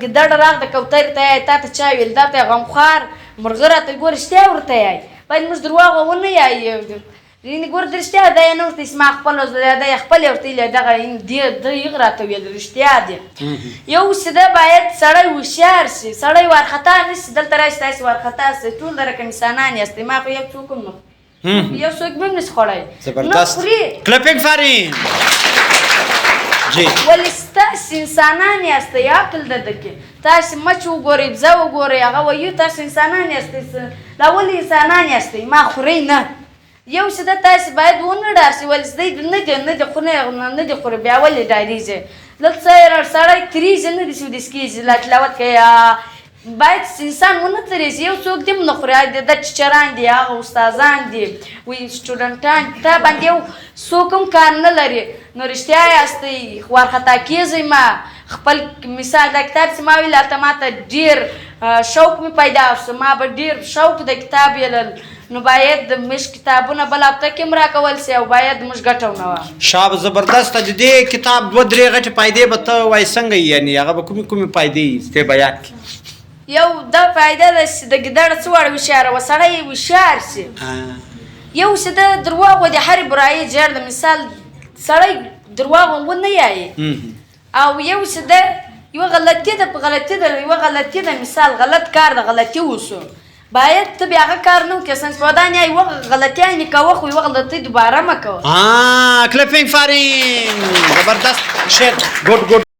ګیدړ راغ د کوترې ته یای، تا ته چا ویل؟ دا ته غمخوار مرغه راته ګوره، رښتیا ورته یای. باید موږ درواغ ونه یای. یعنې ګوره د رښتیا دا یې نه ورته چې ما خپل دا یې خپل ورته ویل، دغه دې ده هغه راته ویل رښتیا دي. یو چې ده باید سړی هوښیار شي، سړی وارخطا نه شي. دلته راشي تاسې وارخطا شئ، ټول د رقم انسانان یاستئ. ما خو یو څوک هم نه، یو څوک مې هم نشي خوړی، نه زبردست. خوري. Clapping for him جی. ولې ستاسې انسانان یاستئ، عقل ده دکې. تاسې مچ وګورئ، بزه وګورئ، هغه وایي تاسې انسانان یاستئ. دا ولې انسانان یاستئ؟ ما خورئ نه. یو څه ده تاسې باید ونه ډار شئ. ولې دی نه دی نه دی خو نه دی خوري، بیا ولې ډارېږي؟ دلته سړی ترېږي نه دی چې ودیس کېږي، لا تلاوت کوي. باید انسان ونه ترېږي، یو څوک دې هم نه خوري. دا ټیچران دي، هغه استادان دي، وایي سټوډنټان دي، تا باندې یو څوک هم کار نه لري. نو رښتیا یاستئ، وارخطا کېږئ ما. خپل مثال دا کتاب چې ما ویل، هلته ما ته ډېر شوق مې پیدا شو، ما به ډېر شوق د کتاب ویلل. نو باید موږ کتابونه بل هفته کې هم راکول شي او باید موږ ګټه ونه وه. شاب، زبردست. د دې کتاب دوه درې غټې فایدې به ته وایې څنګه یې؟ یعنې هغه به کومې کومې فایدې یې چې ته بیان کړې؟ یو دا فایده ده چې د ګیدړ څه واړه هوښیاره وه، سړی هوښیار شي. یو چې د درواغو د هرې برایې جړ ده. مثال سړی درواغ ونه یایي. او یو چې ده یوه غلطي ده، په غلطي ده، یوه غلطي ده، مثال غلط کار ده، غلطي وشو، باید ته بیا هغه کار نه وکړې. څنګه چې ودان یې یوه غلطي یې کوه، خو یوه غلطي دوباره مه کوه. Clapping for him. زبردست شعر. Good, good.